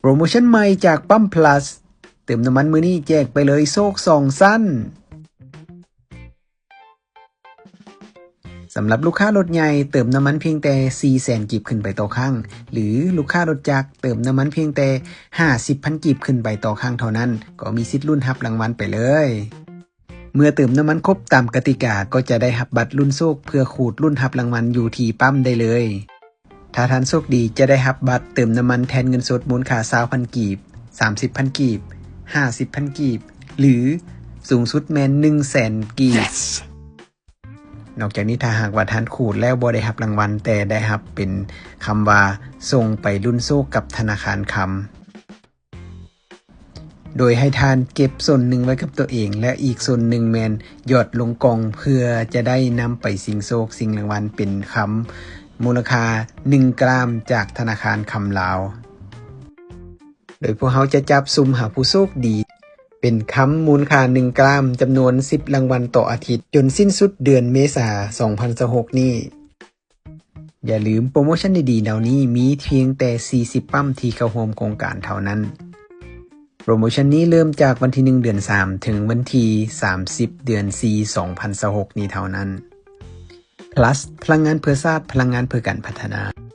ໂປຣໂມຊັນໃໝ່ຈາກປ້ຳພລັສ ເຕີມນ້ຳມັນມື້ນີ້ແຈກໄປເລີຍໂຊກສອງຊັ້ນ. ສຳລັບລູກຄ້າລົດໃຫຍ່ ເຕີມນ້ຳມັນພຽງແຕ່ສີ່ແສນກີບຂຶ້ນໄປຕໍ່ຄັ້ງ ຫຼື ລູກຄ້າລົດຈັກ ເຕີມນ້ຳມັນພຽງແຕ່ຫ້າສິບພັນກີບຂຶ້ນໄປຕໍ່ຄັ້ງເທົ່ານັ້ນ ກໍມີສິດລຸ້ນຮັບລາງວັນໄປເລີຍ. ເມື່ອເຕີມນ້ຳມັນຄົບຕາມກະຕິກາ ກໍຈະໄດ້ຮັບບັດລຸ້ນໂຊກເພື່ອຂູດລຸ້ນຮັບລາງວັນຢູ່ທີ່ປ້ຳໄດ້ເລີຍ. ຖ້າທ່ານໂຊກດີຈະໄດ້ຮັບບັດເຕີມນ້ຳມັນແທນເງິນສົດມູນຄ່າຊາວພັນກີບ, ສາມສິບພັນກີບ, ຫ້າສິບພັນກີບ ຫຼື ສູງສຸດແມ່ນໜຶ່ງແສນກີບ. ນອກຈາກນີ້ ຖ້າຫາກວ່າທ່ານຂູດແລ້ວບໍ່ໄດ້ຮັບລາງວັນ ແຕ່ໄດ້ຮັບເປັນຄຳວ່າ ສົ່ງໄປລຸ້ນໂຊກກັບທະນາຄານຄຳ ໂດຍໃຫ້ທ່ານເກັບສ່ວນໜຶ່ງໄວ້ກັບຕົວເອງ ແລະ ອີກສ່ວນໜຶ່ງແມ່ນຫຍອດລົງກ່ອງ ເພື່ອຈະໄດ້ນຳໄປຊິງໂຊກ ຊິງລາງວັນເປັນຄຳມູນລະຄ່າໜຶ່ງກຣາມຈາກທະນາຄານຄຳລາວ. ໂດຍພວກເຮົາຈະຈັບສຸ່ມຫາຜູ້ໂຊກດີ ເປັນຄຳມູນຄ່າໜຶ່ງກຣາມ ຈຳນວນສິບລາງວັນຕໍ່ອາທິດ ຈົນສິ້ນສຸດເດືອນເມສາ ສອງພັນຊາວຫົກນີ້. ຢ່າລືມ ໂປຣໂມຊັນດີໆເຫຼົ່ານີ້ມີພຽງແຕ່ສີ່ສິບປ້ຳທີ່ເຂົ້າຮ່ວມໂຄງການເທົ່ານັ້ນ. ໂປຣໂມຊັນນີ້ເລີ່ມຈາກວັນທີໜຶ່ງ ເດືອນສາມ ເຖິງວັນທີສາມສິບ ເດືອນສີ່ ສອງພັນຊາວຫົກນີ້ເທົ່ານັ້ນ. ພລັສ ພະລັງງານເພື່ອຊາດ ພະລັງງານເພື່ອການພັດທະນາ.